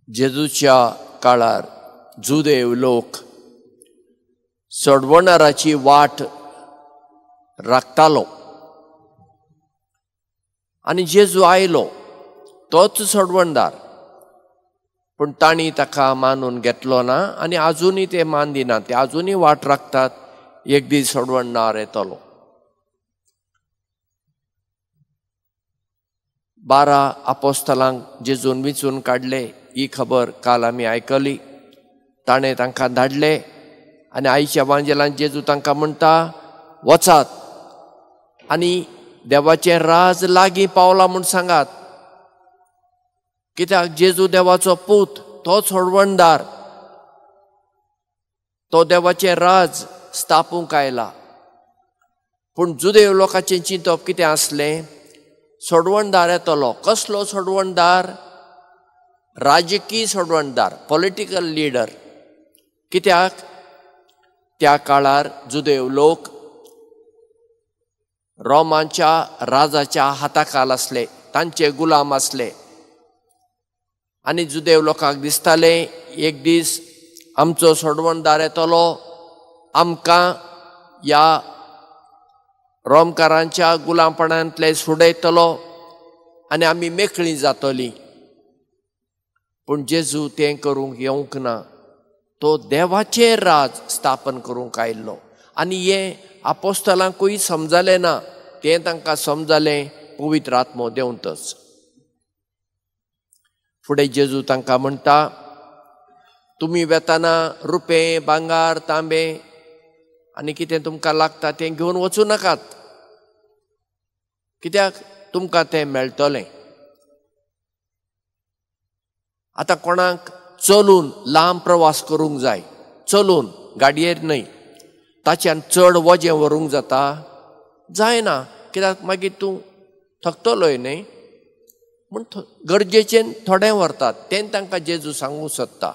जेजूच्या काळार जुदेव लोक सोडवणाराची वाट राखतालो आनी जेजू आयलो, तोच सोडवणदार, पूण तांणी ताका मानून घेतलो ना आनी आजुनूय ते मान दिनात, ते आजुनूय वाट राखतात एक दीस सोडवणदार येतलो. 12 आपोस्तलांक जेजून विंचून काडले ही खबर काल आमी आयकली. ताणें तांकां धाडले आनी आयच्या वांजेलान जेजू तांकां म्हणटा, वचात आनी देवाचें राज लागीं पावलां म्हूण सांगात. कित्याक जेजू देवाचो पूत, तोच सोडवणदार, तो देवाचें राज स्थापूंक आयला. पूण जुदेव लोकांचें चिंतप कितें आसलें? सोडवणदार येतलो. कसलो सोडवणदार? राजकीय सोडवणदार, पॉलिटिकल लिडर. कित्याक त्या काळार जुदेव लोक रोमांच्या राजाच्या हाताखाल आसले, तांचे गुलाम आसले आनी जुदेव लोकांक दिसतालें एक दीस आमचो सोडवणदार येतलो, आमकां ह्या रोमकारांच्या गुलामपणांतले सोडयतलो आनी आमी मेकळीं जातलीं. पूण जेजू तें करूंक येवंक ना, तो देवाचें राज स्थापन करूंक आयिल्लो. आनी हें आपोस्तलांकूय समजलें ना, तें तांकां समजलें पवित्र आत्मो देंवतच. फुडें जेजू तांकां म्हणटा, तुमी वेताना रुपें, भांगार, तांबें आनी कितें तुमकां लागता तें घेवन वचूं नाकात, कित्याक तुमकां तें मेळटलें. आतां कोणाक चलून लांब प्रवास करूंक जाय, चलून, गाडयेर न्हय, ताच्यान चड वजें व्हरूंक जाता? जायना, कित्याक मागीर तूं थकतलोय न्हय. म्हूण गरजेचें थोडें व्हरतात, तें तांकां जेजू सांगूंक सोदता.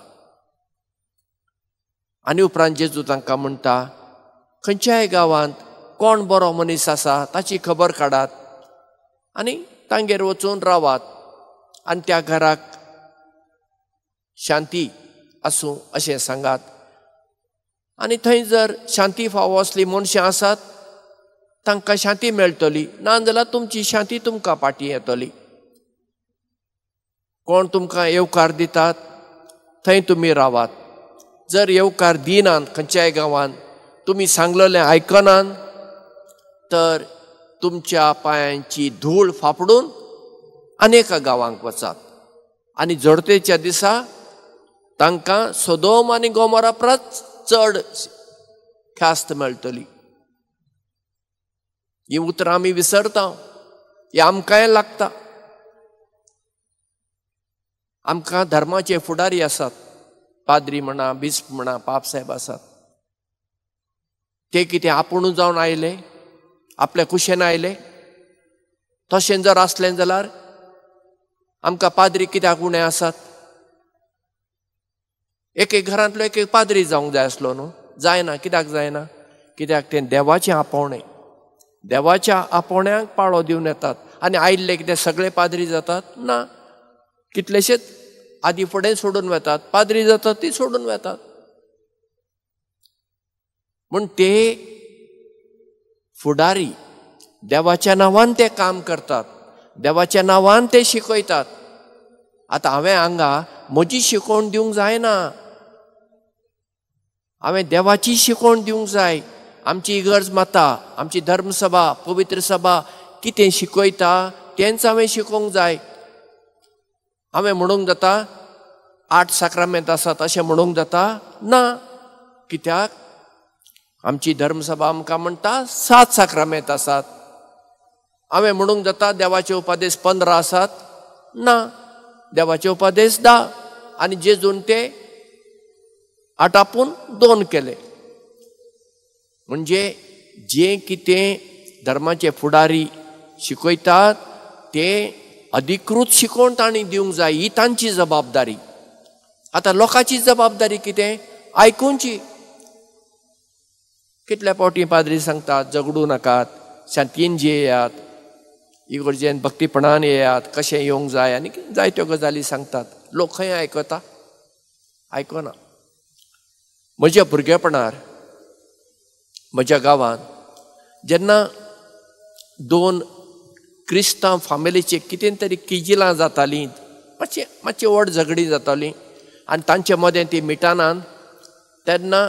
आनी उपरांत जेजू तांकां म्हणटा, खंयच्याय गांवांत कोण बरो मनीस आसा ताची खबर काडात आनी तांगेर वचून रावात आनी त्या घराक शांती आसूं अशें सांगात. आनी थंय जर शांती फावो असली मनशां आसात तांकां शांती मेळटली, ना जाल्यार तुमची शांती तुमकां फाटीं येतली. कोण तुमकां येवकार दितात थंय तुमी रावात. जर येवकार दिनात खंयच्याय गांवांत, तुमी सांगलेलें आयकनात तर तुमच्या पांयांची धूळ फापडून अनेक गांवांक वचात आनी जोडतेच्या दिसा तांकां सोदोम आनी गोमोरा परस चड ख्यास्त मेळटली. ही उतरां आमी विसरता, ही आमकांय लागता. आमकां धर्माचे फुडारी आसात, पाद्री म्हणा, बिस्प म्हणा, पापसाहेब आसात, ते कितें आपुणूच जावन आयले, आपल्या कुशेन आयले? तशें जर आसलें जाल्यार आमकां पाद्री कित्याक उणें आसात? एक एक घरांतलो एक एक पाद्री जावंक जाय आसलो न्हू? जायना. कित्याक जायना? कित्याक तें देवाचें आपोवणें, देवाच्या आपोवण्याक पाळो दिवन येतात. आनी आयिल्ले कितें सगळे पाद्री जातात? ना, कितलेशेच आदी फुडें सोडून वेतात, पाद्री जातात ती सोडून वेतात. म्हूण ते फुडारी देवाच्या नांवान ते काम करतात, देवाच्या नांवान ते शिकयतात. आतां हांवें हांगा म्हजी शिकवण दिवंक जायना, हांवें देवाची शिकवण दिवंक जाय. आमची इगर्ज माता, आमची धर्मसभा, पवित्र सभा कितें शिकयता तेंच हांवें शिकोवंक जाय. हांवें म्हणूंक जाता 8 साक्रामेंत आसात अशें म्हणूंक जाता? ना. कित्याक आमची धर्मसभा आमकां म्हणटा 7 साक्रामेंत आसात. हांवें म्हणूंक जाता देवाचे उपादेश 15 आसात? ना, देवाचे उपादेश 10 आनी जेजून ते आटापून 2 केले. म्हणजे जें कितें धर्माचे फुडारी शिकयतात ते अधिकृत शिकवण तांणी दिवंक जाय, ही तांची जबाबदारी. आतां लोकांची जबाबदारी कितें? आयकुची. कितल्या फावटी पाद्री सांगतात झगडूं नाकात, शांतीन जियेयात, इगर्जेन भक्तीपणान येयात, कशें येवंक जाय आनी जायत्यो गजाली सांगतात. लोक खंय आयकता? आयकना. म्हज्या भुरगेपणार म्हज्या गांवांत जेन्ना दोन क्रिस्तांव फामिलीचे कितें तरी किजिलां जातालीं, मातशें मातशें व्हड झगडीं जातालीं आनी तांचे मदें ती मिटानान, तेन्ना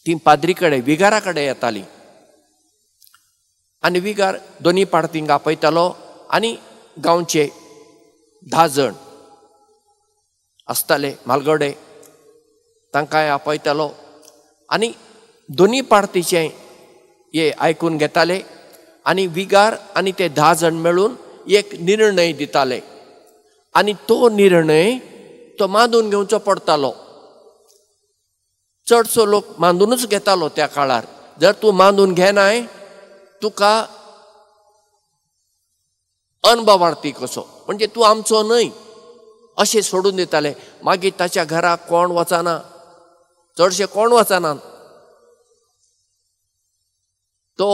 तीं पाद्री कडेन विगारा कडेन येतालीं आनी विगार दोनी पार्तींक आपयतालो आनी गांवचे 10 जण आसताले म्हालगडे, तांकांय आपयतालो आनी दोनी पार्टीचें हे आयकून घेताले आनी विगार आनी ते 10 जण मेळून एक निर्णय दिताले आनी तो निर्णय तो मांदून घेवचो पडटालो. चडसो लोक मांदूनच घेतालो त्या काळार. जर तूं मांदून घेनाय तुका अनभावार्थी कसो, म्हणजे तूं आमचो न्हय अशें सोडून दिताले. मागीर ताच्या घरा कोण वचना, चडशे कोण वचना. तो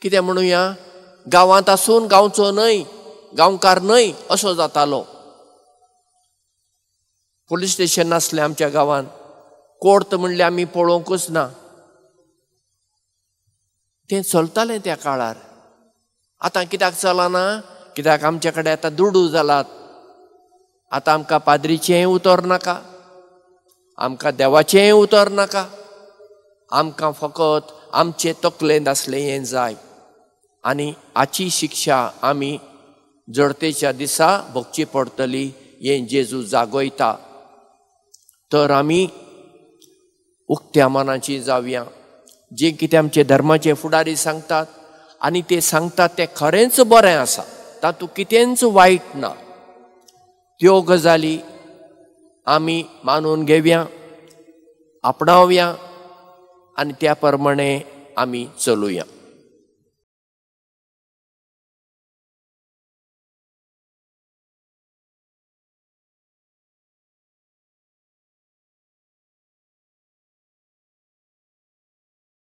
कितें म्हणुया, गांवांत आसून गांवचो न्हय, गांवकार न्हय असो जातालो. पुलीस स्टेशन नासलें आमच्या गांवांत, कोर्ट म्हणलें आमी पळोवंकूच ना. तें चलतालें त्या काळार. आतां कित्याक चलना? कित्याक आमचे कडेन आतां दुडू जालात. आतां आमकां पाद्रीचेंय उतर नाका, आमकां देवाचेंय उतर नाका, आमकां फकत आमचे तकलेंत आसलें हें जाय. आनी हाची शिक्षा आमी जडतेच्या दिसा भोगची पडटली हें जेजू जागयता. तर आमी उक्त्या मनाची जावया. जे कितें आमचे धर्माचे फुडारी सांगतात आनी ते सांगतात तें खरेंच बरें आसा, तातूंत कितेंच वायट ना. त्यो गजाली आमी मानून घेवया, आपणावया आनी त्या प्रमाणे आमी चलुया.